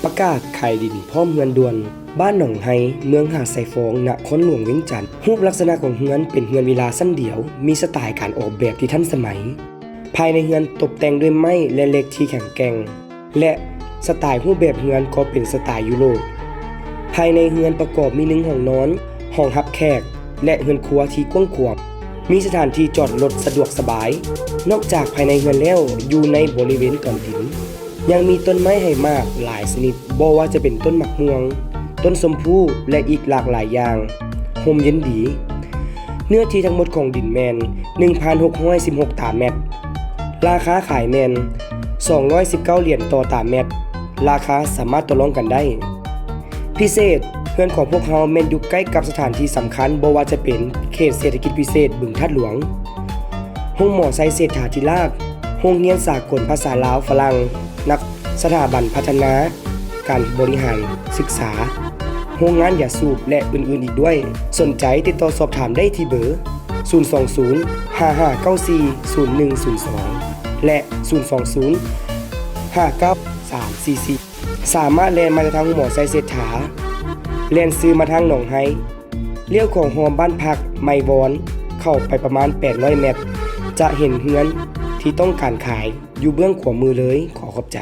ປະກາດຂາຍດິນພ້ອມເຮືອນດ່ວນ ບ້ານໜອງໄຮ ເມືອງຫາດຊາຍຟອງ ນະຄອນຫຼວງວຽງຈັນ. ຮູບລັກສະນະຂອງເຮືອນເປັນເຮືອນວິລາຊັ້ນດຽວ, ມີສະໄຕການອອກແບບທີ່ທັນສະໄໝ ພາຍໃນເຮືອນຕົບແຕ່ງດ້ວຍໄມ້ ແລະ ເຫຼັກທີ່ແຂງແກ່ງ ແລະ ສະໄຕຮູບແບບເຮືອນກໍເປັນສະໄຕຢູໂຣບ. ພາຍໃນເຮືອນປະກອບມີໜຶ່ງຫ້ອງນອນ, ຫ້ອງຮັບແຂກ ແລະ ເຮືອນຄົວທີ່ກວ້າງຂວາງ, ມີສະຖານທີ່ຈອດລົດສະດວກສະບາຍ. ນອກຈາກພາຍໃນເຮືອນແລ້ວ, ຢູ່ໃນບໍລິເວນຕອນດິນ ຍັງມີຕົ້ນໄມ້ໃຫ້ໝາກຫຼາຍຊະນິດ, ບໍ່ວ່າຈະເປັນຕົ້ນໝາກມ່ວງ, ຕົ້ນຊົມພູ ແລະ ອີກຫຼາກຫຼາຍຢ່າງ, ຮົ່ມເຢັນດີ. ເນື້ອທີ່ທັງໝົດຂອງດິນແມ່ນ ໜຶ່ງພັນຫົກຮ້ອຍສິບຫົກຕາແມັດ, ລາຄາຂາຍແມ່ນ ສອງຮ້ອຍສິບເກົ້າຫຼຽນຕໍ່ຕາແມັດ, ລາຄາສາມາດຕໍ່ລອງກັນໄດ້. ພິເສດ, ເຮືອນຂອງພວກເຮົາແມ່ນຢູ່ໃກ້ກັບສະຖານທີ່ສຳຄັນ, ບໍ່ວ່າຈະເປັນເຂດເສດຖະກິດພິເສດບຶງທາດຫຼວງ, ໂຮງໝໍໄຊເສດຖາທິລາດ, ໂຮງຮຽນສາກົນພາສາລາວຝຣັ່ງ, ນັກ ສະຖາບັນພັດທະນາການບໍລິຫານສຶກສາ, ໂຮງງານຢາສູບ ແລະ ອື່ນໆອີກດ້ວຍ. ສົນໃຈຕິດຕໍ່ສອບຖາມໄດ້ທີ່ເບີ ສູນສອງສູນ ຫ້າຫ້າເກົ້າສີ່ ສູນໜຶ່ງສູນສອງ ແລະ ສູນສອງສູນ ຫ້າເກົ້າສາມສີ່ສີ່. ສາມາດແລ່ນມາຈາກທາງໂຮງໝໍໄຊເສດຖາ, ແລ່ນຊື່ມາທາງໜອງໄຮ, ລ້ຽວເຂົ້າຮ່ອມບ້ານພັກໄມວອນ, ເຂົ້າໄປປະມານແປດຮ້ອຍແມັດ, ຈະເຫັນເຮືອນທີ່ຕ້ອງການຂາຍຢູ່ເບື້ອງຂວາມືເລີຍ. ຂໍຂອບໃຈ.